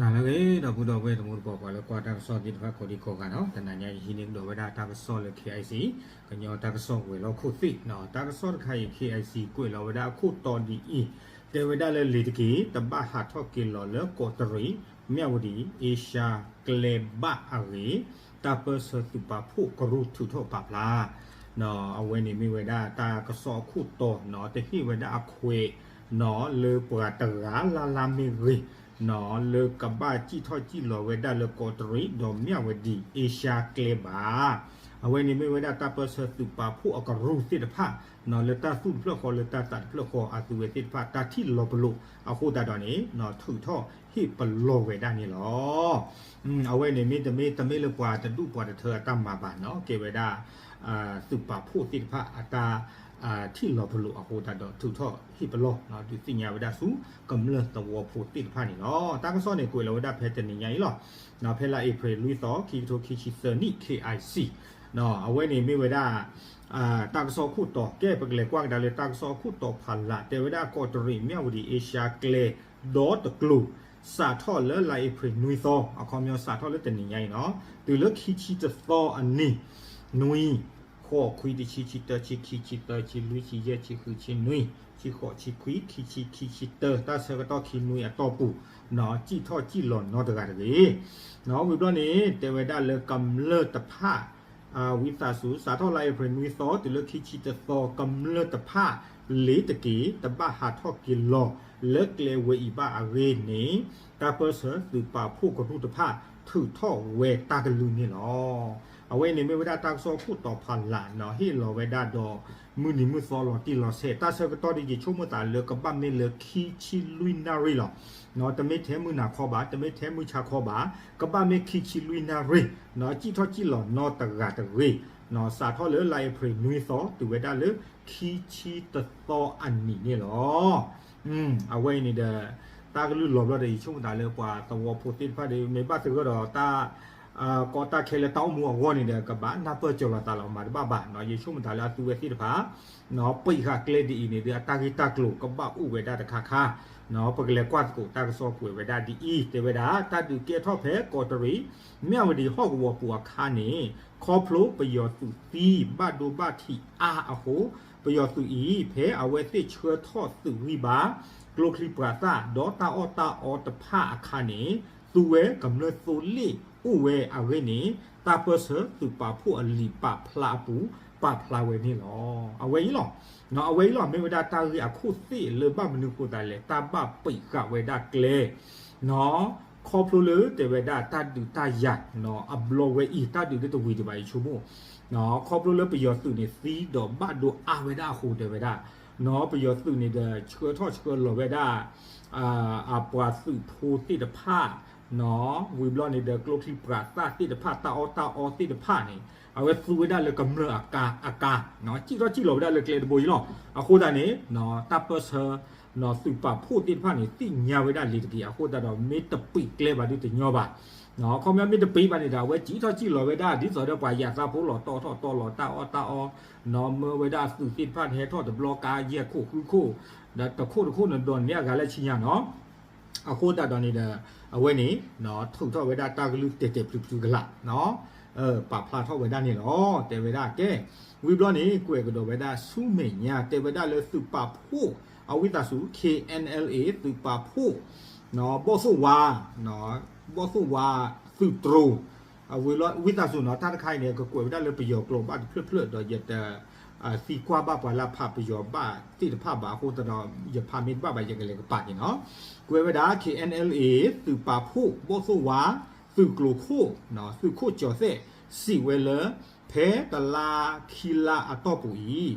နၤလၢအဂ့ၤ ဒီပုၢ်ဒီဝဲၢ်တံၤသကိး ပှၤလၢကွၢ်တၢ်ကစီၣ်သ့ၣ်တဖၣ်ကိးဒံကိးဂၤနီၤ, တနၤညါယဟံးန့ၢ်ကဒီးဝဲဒၣ်တၢ်ကစီၣ်လၢ KIC ကညီတၢ်ကစီၣ်ဝဲၤလီၢ်ခိၣ်သ့ၣ်နီၤ, တၢ်ကစီၣ်တခါအံၤ KIC ကွဲးလီၤဝဲဒၣ်အခိၣ်တီဒ်အံၤ, တဲဝဲဒၣ်လၢလ့ၤတက့ၤ တဘၣ်ဟးထီၣ်က့ၤလီၤလၢကီးတရံး မၠၣ်ဝတံၤ အ့ရှါကျဲဘၣ်အဂ့ၢ် တၢ်ပၢၢ်ဆၢသုးပာ်ဖှိၣ်ကရူၢ်ထုးထီၣ်ပာ်ဖျါ အဝဲန့ၣ်မ့ၢ်ဝဲဒၣ်တၢ်ကစီၣ်အခိၣ်တီနီၤ, တဟ့ၣ်ဝဲဒၣ်အခွဲးနီၤ လၢပှၤတဂၤလၢ်လၢ်မ့ၢ်ဂ့ၤနီၤ, လၢကဘၣ်စံၣ်ထီၣ်စံၣ်လီၤဝဲဒၣ်လၢကီးတရံး ဒီးမၠၣ်ဝတံၤ အ့ရှါကျဲဘၣ်. အဝဲန့ၣ်မ့ၢ်ဝဲဒၣ်တၢ်ပၢၢ်ဆၢသုးပာ်ဖှိၣ်အကရူၢ်သ့ၣ်တဖၣ်နီၤ, လၢတၢ်သူၣ်တဖျၢၣ်ဃီ လၢတၢ်သးတဖျၢၣ်ဃီ အသုဝဲသ့ၣ်တဖၣ် တၢ်ထံၣ်လီၤပလိာ်အဃိသတးဒီးန့ၣ် ထုးထီၣ်ဟ့ၣ်ပလီၢ်ဝဲဒၣ်န့ၣ်လီၤ. အဝဲန့ၣ်မ့တမ့ၢ် တမ့ၢ်လၢပှၤတဒူၣ်ပှၤတထၢအတၢ်မၤဘၣ်နီၤ, ကဲဝဲဒၣ် သုးပာ်ဖှိၣ်သ့ၣ်တဖၣ်အတၢ် ထံၣ်လီၤပလိာ်အဃိသတးဒီး ထုးထီၣ်ဟ့ၣ်ပလီၢ် ဒုးသ့ၣ်ညါဝဲဒၣ်ဆူကမျၢၢ်သဝီဖိသ့ၣ်တဖၣ်န့ၣ်လီၤ. တၢ်ကစီၣ်န့ၣ် ကွဲးလီၤဝဲဒၣ်ဖဲတနံၤညါအံၤလီၤ. ဖဲလါအ့ဖြ့ၣ်လွံၢ်သီ ခံကထိခံဆံသၢနံၣ် KIC အဝဲန့ၣ်မ့ၢ်ဝဲဒၣ် တၢ်ကစီၣ်ခိၣ်တီ, ကဲ ပကလဲၤကွၢ်ကဒါလၢတၢ်ကစီၣ်ခိၣ်တီဖးလၢ် တဲဝဲဒၣ်ကီးတရံး မၠၣ်ဝတံၤ အ့ရှါကျဲ ဒီတကျိၤ စးထီၣ်လၢလါအ့ဖြ့ၣ်နွံသီ အခီပညီစးထီၣ်လၢတနံၤညါအံၤနီၤ, တုၤလၢခံဆံတသီအနံၤ နွံ ဃိး ခွံ တဆံ ဆံတၢ ဆံခံ ဆံသၢ ဆံလွံၢ် ဆံယဲၢ် ဆံဃု ဆံနွံ ဆံဃိး ဆံခွံ ခံဆံ ခံဆံတၢ တၢ်ဆၢကတီၢ်ခံနွံအတီၢ်ပူၤနီၤ, စံၣ်ထီၣ်စံၣ်လီၤနီတဂၤတဂ့ၤ. ဝံၤဘျီန့ၣ် တဲဝဲဒၣ်လၢကမျၢၢ်တဖၣ် ဝံသးစူၤ စးထီၣ်လါအ့ဖြ့ၣ်နွံသီ တုၤလၢခံဆံတသီ ကမျၢၢ်တဖၣ် လ့ၤတက့ၤ တဘၣ်ဟးထီၣ်က့ၤလီၤ လၢကျဲဝဲအံၤဘၣ်အဂ့ၢ်န့ၣ် တၢ်ပၢၢ်ဆၢသုးပာ်ဖှိၣ်ကရူၢ်တဖၣ် ထုးထီၣ်ဝဲတၢ်ကလုၢ်န့ၣ်လီၤ. အဝဲန့ၣ်မ့ၢ်ဝဲဒၣ်တၢ်ကစီၣ်ခိၣ်တီဖးလၢ်နီၤ, ဟ့ၣ်လီၤဝဲဒၣ်ဒီး မုၢ်နံၤမုၢ်သီလီၤတံၢ်လီၤဆဲး, တၢ်ဆၢကတီၢ်ဒ်ယဆိကမိၣ်သးလၢကဘၣ်မ့ၢ်လၢခံဆံလွံၢ်နၣ်ရံၣ်လီၤ. တမ့ၢ်ထဲမုၢ်နၤခီဘၣ်, တမ့ၢ်ထဲမုၢ်ဆါခီဘၣ်, ကဘၣ်မ့ၢ်ခံဆံလွံၢ်နၣ်ရံၣ်နီၤ, စံၣ်ထီၣ်စံၣ်လီၤနီတဂၤတဂ့ၤနီၤ, စးထီၣ်လၢလါအ့ဖြ့ၣ်နွံသီ တုၤဝဲဒၣ်လၢခံဆံတသီအနံၤန့ၣ်လီၤ. အဝဲအံၤန့ၣ်ဒီး တၢ်ကလုၢ်လီၤဘျီဒီး ယဆိကမိၣ်သးလၢပှၤသဝီဖိသ့ၣ်တဖၣ်ဒီး မ့ၢ်ဘၣ်သဂၢၢ်ဒီးတၢ် ကီတၢ်ခဲလၢတၢ်အိၣ်မူအဂီၢ်န့ၣ်ဒီး ကဘၣ်နၢ်ပၢၢ်စၢၤလီၤသးလီၤ မၤတဘၣ်ဘၣ်နီၤ, ယဆိကမိၣ်သးလၢအသုဝဲသ့ၣ်တဖၣ် ပံးဃာ်ကျဲဒ်အံၤန့ၣ်ဒီး အတၢ်ဂ့ၢ်တၢ်ကျိၤကဘၣ်အိၣ်ဝဲဒၣ်တခါခါနီၤ, ပကလဲၤကွၢ်သကိးတၢ်ကစီၣ်ကွဲးဝဲဒၣ်ဒ်အံၤ, တဲဝဲဒၣ် တၢ်ဒုးကဲထီၣ်ဖဲကီးတရံး မၠၣ်ဝတံၤဟီၣ်ကဝီၤပူၤအခါန့ၣ် ခီဖျိပယီၤသုးသံဘၣ်ဒိဘၣ်ထံးအါအဃိ ပယီၤသုးအံၤ ဖဲအဝဲသ့ၣ်ဆှၢထီၣ်သုးဂံၢ်ဘါ ကျိချံမျိာ်သၣ် ဒီးတၢ်အီၣ်တၢ်အီတဖၣ်အခါန့ၣ် သုဝဲကမျၢၢ်သိလ့ၣ်အိၣ်ဝဲအဂ့ၢ်န့ၣ် တၢ်ပၢၢ်ဆၢသုးပာ်ဖှိၣ်အလံာ်ပာ်ဖျါအပူၤ ပာ်ဖျါဝဲန့ၣ်လီၤ. အဝဲအံၤလီၤ. အဝဲအံၤလီၤ မ့ၢ်ဝဲဒၣ်တၢ်ဂ့ၢ်အခိၣ်သ့ၣ်လၢဘၣ်မနုၤဃိသးလဲၣ် တၢ်ဘၣ်ပံးဃာ်ဝဲဒၣ်ကျဲ ခီဖျိလၢတဲဝဲဒၣ်တၢ်ဒုးတၢ်ယၤ အဘျီဝဲအံၤ တၢ်ဒုးလၢတဝံၤဒံးဘၣ် ယဆိကမိၣ် ခီဖျိလၢပယီၤသုးန့ၣ် သံဒီးဘၣ်ဒိအါဝဲဒၣ်အဃိ တဲဝဲဒၣ် ပယီၤသုးန့ၣ်ဒီး ဆှၢထီၣ်ဆှၢလီၤဝဲဒၣ် အပှၤသုးဖိသ့ၣ်တဖၣ် ဝံၤဘျီန့ၣ်ဒီး ကျိချံမျိာ်သၣ်သ့ၣ်တဖၣ် တၢ်အီၣ်တၢ်အီသ့ၣ်တဖၣ်န့ၣ် အဝဲသူဝဲဒၣ်လၢကမျၢၢ်အကါ အကါ စံၣ်ထီၣ်စံၣ်လီၤဝဲဒၣ်လၢကျဲတဘိအံၤလီၤ. အဃိသတးန့ၣ် တၢ်ပၢၢ်ဆၢ သုးပာ်ဖှိၣ်သ့ၣ်တဖၣ်န့ၣ် သ့ၣ်ညါဝဲဒၣ်လံၤတက့ၢ်. အဃိသတးဒီး မ့ၢ်တပံးကျဲဘၣ်ဒုးတညီဘၣ်. ခီပညီမ့ၢ်တပံးဘၣ်န့ၣ်ဒီး အဝဲစံၣ်ထီၣ်စံၣ်လီၤဝဲဒၣ် ဒ်သိးဒီးပှၤယၤသးဖိလီၤတီၢ်ထီၣ်တီၢ်လီၤတၢ်အီၣ်တၢ်အီ မၢဝဲဒၣ်သုးသ့ၣ်တဖၣ်ဟဲထီၣ်တဘျီကါယဲၢ်ခိၣ်ဃုခိၣ် ဒီးတခိၣ်တခိၣ်န့ၣ်ဒီးန့ၢ်အဂၤလၢဆံညါနီၤ. အဃိသတးဒီးန့ၣ်ဒီး အဝဲန့ၣ် ထုးထီၣ်ဝဲဒၣ်တၢ်ကလုၢ်တဲာ်တဲာ်ဖျုးဖျုးကလာ် ပာ်ဖျါထီၣ်ဝဲဒၣ်န့ၣ်လီၤ. တဲဝဲဒၣ်ကဲ ဝံၤဘျီန့ၣ် ကွဲးကဒီးဝဲဒၣ်ဆူမဲာ်ညါ တဲဝဲဒၣ်လၢသုးပာ်ဖှိၣ် အဝံသးစူၤ KNLA သုးပာ်ဖှိၣ် ဘီၣ်သိၣ်ဝါ ဘီၣ်သိၣ်ဝါ သုးတြိၤ ဝံၤဘျီ ဝံသးစူၤနီၤ တၢ်တခါအံၤန့ၣ် ကကွဲးဝဲဒၣ်လၢပယီၤကျိာ်ဘၣ်တဖျၢၣ်ဖျၢၣ်ဒီး ယတ သံကွၢ်ဘၣ်ပှၤလၢအဖးပယီၤဘၣ်သ့ၣ်တဖၣ်ဘၣ်အဃိသတးဒီး ယဖးမ့ၢ်တဘၣ်ဘၣ် ယကလဲၤကပာ်က့ၤနီၤ. ကွဲးဝဲဒၣ် KNLA သုးပာ်ဖှိၣ် ဘီၣ်သိၣ်ဝါ သုးကျိၤခိၣ် သုးခိၣ်ကၠီၤသဲး စံးဝဲလၢ ဖဲတလါခံလါအတီၢ်ပူၤ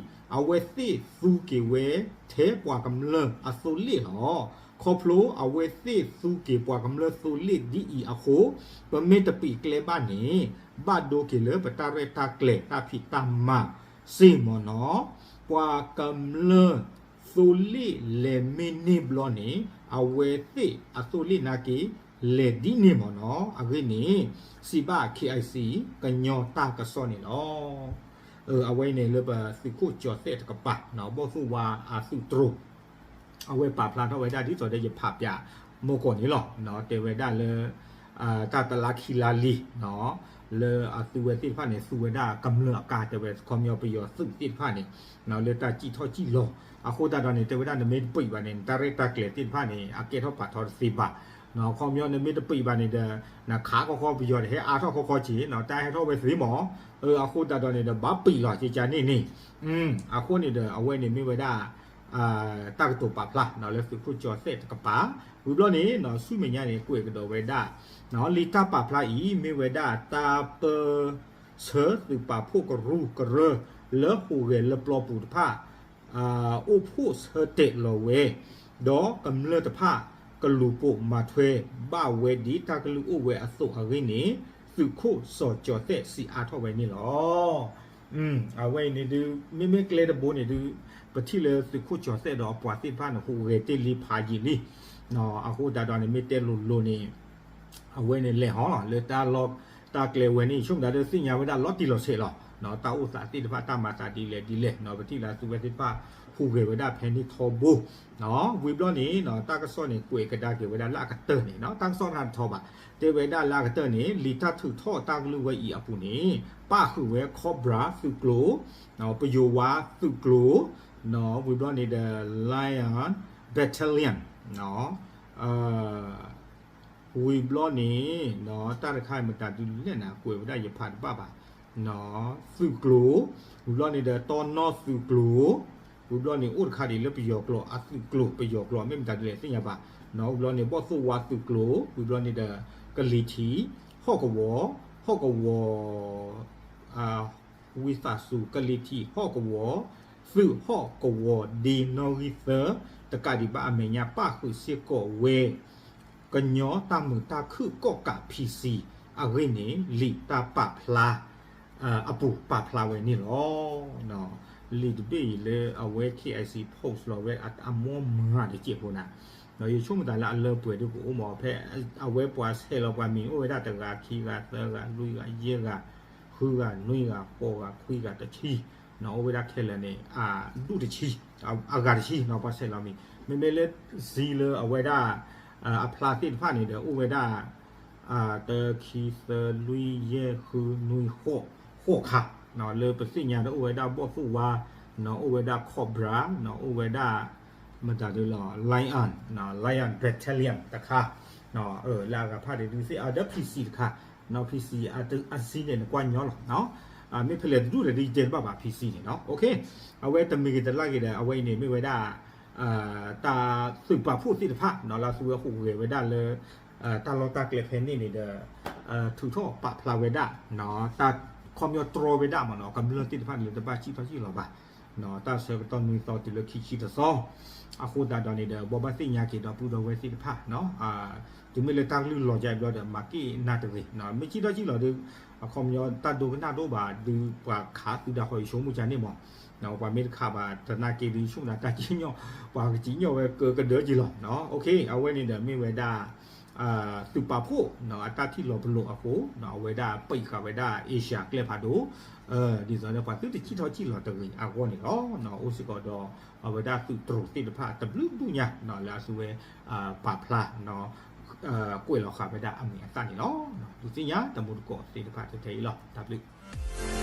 အံၤ အဝဲသ့ၣ်သူက့ၤဝဲထဲပှၤကမျၢၢ်အသိလ့ၣ်လီၤ. ခီဖျိအဝဲသ့ၣ်သူက့ၤပှၤကမျၢၢ်သိလ့ၣ်ဒ်အံၤအဃိ ပမ့ၢ်တပံးကျဲဘၣ်န့ၣ် ဘၣ်ဒိက့ၤလၢပတၢ်ရဲၣ်တၢ်ကျဲၤတၢ်ဖံးတၢ်မၤစ့ၢ်မ့ၢ်နီၤ. ပှၤကမျၢၢ်သိလ့ၣ်လဲၤမ့ၢ်န့ၢ်ဘျီန့ၣ် အဝဲသ့ၣ်အသိလ့ၣ်နာ်က့ လဲၤဒ်န့ၣ်မ့ၢ်နီၤ. အဂ့ၢ်န့ၣ် စံးဘၣ် KIC ကညီတၢ်ကစီၣ်န့ၣ်လီၤ. အဝဲန့ၣ်လၢပသုးခိၣ်ကၠီၤသဲးတကပၤ ဘီၣ်သိၣ်ဝါအသုးတြိၤ အဝဲပာ်ဖျါထီၣ်ဝဲဒၣ်ဒ်သိးဒီးယဖးပၠး မုၢ်ကီၢ်န့ၣ်လီၤ. တဲဝဲဒၣ်လၢ တၢ်တလါခံလါလံ လၢအသုဝဲသ့ၣ်တဖၣ်န့ၣ် သူဝဲဒၣ်ကမျၢၢ်အကါ တဲဝဲခီပညီပယီၤသုးသ့ၣ်တဖၣ်န့ၣ် လၢတၢ်စံၣ်ထီၣ်စံၣ်လီၤ အဃိသတးဒီးန့ၣ် တဲဝဲဒၣ်နမ့ၢ်တပံးဘၣ်န့ၣ် နတၢ်ရဲၣ်တၢ်ကျဲၤသ့ၣ်တဖၣ်န့ၣ် အကဲထီၣ်ပာ်ထီၣ်တသ့ဘၣ်. ခီပညီနမ့ၢ်တပံးဘၣ်န့ၣ်ဒီး နခးခီခီပယီၤတဟဲအါထီၣ်ခီခီက့ၤ တၢ်ဟဲထီၣ်ဝဲသ့မး. အဃိသတးဒီးန့ၣ်ဒီး ဘၣ်ပံးလီၤကကန့ၣ်န့ၣ် အဃိန့ၣ်ဒီး အဝဲန့ၣ်မ့ၢ်ဝဲဒၣ် တၢ်ကတိၤပာ်ဖျါလၢသုးခိၣ်ကၠီၤသဲးတကပၤ ဝံၤဘျီန့ၣ် ဆူမဲာ်ညါန့ၣ် ကွဲးကဒီးဝဲဒၣ် လံာ်တၢ်ပာ်ဖျါအံၤ မ့ၢ်ဝဲဒၣ်တၢ်ပၢ ဆှၢသုးပာ်ဖှိၣ်ကရူၢ်ကရၢ လၢဟူးဂဲၤလၢပျီပူၤတဖၣ် အိၣ်ဖှိၣ်ဆၢတဲာ်လီၤဝဲ ဒီးကမျၢၢ်တဖၣ်ကလူၤပိာ်မၤထွဲ ဘၣ်ဝဲဒ်တၢ်ကလုၢ်အိၣ်ဝဲအသိးအဂ့ၢ်န့ၣ် သုးခိၣ်စီၤကၠီၤသဲးစံးအါထီၣ်ဝဲန့ၣ်လီၤ. အဝဲအံၤန့ၣ်ဒုး မ့မ့ၢ်ကျဲတဘိန့ၣ်ဒုး ပထံၣ်လၢသုးခိၣ်ကၠီၤသဲးဒီးအပှၤသ့ၣ်တဖၣ်န့ၣ် ဟူးဂဲၤတ့ၢ်လံဖးယံာ်လံ. အဃိသတးဒီးန့ၣ် မ့ၢ်တဲလိၤလိၤန့ၣ် အဝဲန့ၣ်လဲၤဟီလီၤ လၢတၢ်လီၢ်တၢ်ကျဲဝဲန့ၣ် ဆိကမိၣ်တၢ်ဒုးသ့ၣ်ညါဝဲဒၣ်လီၤတံၢ်လီၤဆဲးလီၤ. တၢ်အိၣ်သးသ့ၣ်တဖၣ် တၢ်မၤသးဒ်လဲၣ်ဒ်လဲၣ် ပထံၣ်လၢသုးဝဲသ့ၣ်တဖၣ် ဟူးဂဲၤဝဲဒၣ်ဖဲန့ၣ်ထီဘိ ဝံၤဘျီန့ၣ် တၢ်ကစီၣ်န့ၣ် ကွဲးကဒါက့ၤဝဲဒၣ်လၢအကတၢၢ်န့ၣ် တၢ်ကစီၣ်တခါတထီဘၣ် တဲဝဲဒၣ်လၢအကတၢၢ်န့ၣ် လံာ်တၢ်ထုးထီၣ်တၢ်ကလုၢ်ဝဲအံၤအပူၤန့ၣ် ပၣ်ဃုာ်ဝဲ Cobra သုးကျိၤ ပယိၤဝါသုးကျိၤ ဝံၤဘျီန့ၣ်ဒီး Lion Battalion ဝံၤဘျီန့ၣ် တၢ်တခါမတၤဒုးလဲၣ်နၤ ကွဲးဝဲဒၣ်ယဖးတဘၣ်ဘၣ် သုးကျိၤ ဝံၤဘျီန့ၣ်ဒီး တီနီသုးကျိၤ ဝံၤဘျီန့ၣ် အိၣ်တခါဒံးလၢပယီၤကျိာ် အသုးကျိၤ ပယီၤကျိာ် မ့ၢ်မတၤဒ်လဲၣ်သ့ၣ်ညါဘၣ် ဝံၤဘျီန့ၣ် ဘီၣ်သိၣ်ဝါသုးကျိၤ ဝံၤဘျီန့ၣ်ဒီး ကလံၤထံး ဟီၣ်ကဝီၤ ဟီၣ်ကဝီၤ ဝံသးစူၤ ကလံၤထံး ဟီၣ်ကဝီၤ သုးဟီၣ်ကဝီၤဒ့နီၣ်ဂံၢ်သၢ တကးဒံးဘၣ်အမဲာ်ညါ ပၣ်ဃုာ်စ့ၢ်ကီးဝဲ ကညီတၢ်မုာ်တၢ်ခုၣ်ကီၣ်ကး PC အဂ့ၢ်န့ၣ် လံာ်တၢ်ပာ်ဖျါ အပူၤပာ်ဖျါဝဲန့ၣ်လီၤ. လံာ်တဘ့ၣ်အံၤလၢအဝဲ KIC post လီၤဝဲအမိၢ်မၤတစဲးဖိနၤ ယဆိကမိၣ်သးလၢအလၢပှဲၤဒ်ကအိၣ်မး ဖဲအဝဲပှၤဆဲးလီၤပှၤမံၤန့ၣ် အိၣ်ဝဲဒၣ်တဂၤ ခံဂၤ သၢဂၤ လွံၢ်ဂၤ ယဲၢ်ဂၤ ဃုဂၤ နွံဂၤ ဃိးဂၤ ခွံဂၤ တဆံ အိၣ်ဝဲဒၣ်ခဲလၢာ်န့ၣ် အဒူၣ်တဆံ အဂၤတဆံ ပှၤဆဲးလီၤမံၤ မ့မ့ၢ်လၢ စံလၢအဝဲဒၣ် အဖျါသ့ၣ်တဖၣ်န့ၣ်ဒီး အိၣ်ဝဲဒၣ် တၢ ခံ သၢ လွံၢ် ယဲၢ် ဃု နွံ ဃိး ဃိးခါ လၢပသ့ၣ်ညါဒီးအိၣ်ဝဲဒၣ်ဘီၣ်သိၣ်ဝါ အိၣ်ဝဲဒၣ် Cobra အိၣ်ဝဲဒၣ် မတၤဒ်လီၤ Lion Lion Battalion တခါ လၢအဂၤဖၣ်ဒံးဒုးသ့ၣ်အါဒီး PC တခါ PC အစံန့ၣ်နကွၢ်ညီလီၤ မ့ၢ်ဖဲလဲၣ်တဒူၣ်ဒီးဒ်ယတဲတဘၣ်ဘၣ် PC န့ၣ် အဝဲတမံၤဂ့ၤတလၢ်ဂ့ၤဒီး အဝဲအံၤန့ၣ်မ့ၢ်ဝဲဒၣ် တၢ်သုးပာ်ဖှိၣ်သ့ၣ်တဖၣ် လၢအသုဝဲဟူးဂဲၤဝဲဒၣ်လၢ တၢ်လီၢ်တၢ်ကျဲဖဲန့ၣ်န့ၣ်ဒီး ထုးထီၣ်ပာ်ဖျါဝဲဒၣ် တၢ်ခီပညီတြီဝဲဒၣ်မ့ၢ်နီၤ ကမျၢၢ်သ့ၣ်တဖၣ်န့ၣ်လၢတဘၣ်စံၣ်ထီၣ်စံၣ်လီၤဘၣ် တၢ်ဆၢကတီၢ်နွံသီတုၤလၢခံဆံတသီ အဃိသတးဒီးန့ၣ်ဒီး ဘိးဘၣ်သ့ၣ်ညါက့ၤဒီပုၢ်ဒီဝဲၢ်သ့ၣ်တဖၣ် တုၤမ့ၢ်လၢတၢ်ကလုၢ်လီၤယါဘျီဒီး မၤက့ၤနၢ်တဂ့ၤ မ့ၢ်စံၣ်ထီၣ်စံၣ်လီၤဒီး အခီပညီတၢ်ဒိကနၣ်တအိၣ်ဘၣ် ဒုးပှၤခးသုဒၣ်ဃီယဆိကမိၣ်ကန့ၣ်မး ပှၤမ့ၢ်တခးဘၣ်တနာ်က့ဒုး ယဆိကမိၣ်ဒၣ်တၢ်စံၣ်ညီၣ် ပှၤကစံၣ်ညီၣ်ဝဲကကဒၢက့ၤလီၤ အဝဲန့ၣ်ဒီးမ့ၢ်ဝဲဒၣ် သုးပာ်ဖှိၣ် အတၢ်ထံၣ်လီၤပလိာ်အဃိ အဝဲဒၣ်ပံးဃာ်ဝဲဒၣ် Asia ကျဲဖးဒိၣ် ဒ်သိးဒီးပှၤသုတစံၣ်ထီၣ်စံၣ်လီၤတဂ့ၤအဂီၢ်န့ၣ်လီၤ. အိၣ်စ့ၢ်ကီးဒီး အဝဲဒၣ်သုးတြိၤသ့ၣ်တဖၣ်တဘျုးဒူၣ်ညါ လၢအသုဝဲ ပာ်ဖျါ ကွဲးလီၤဃာ်ဝဲဒၣ်အမံၤအသၣ်န့ၣ်လီၤ. ဒုးသ့ၣ်ညါတမူတကိးသ့ၣ်တဖၣ်ထဲအံၤလီၤ. တၢ်ဘျုး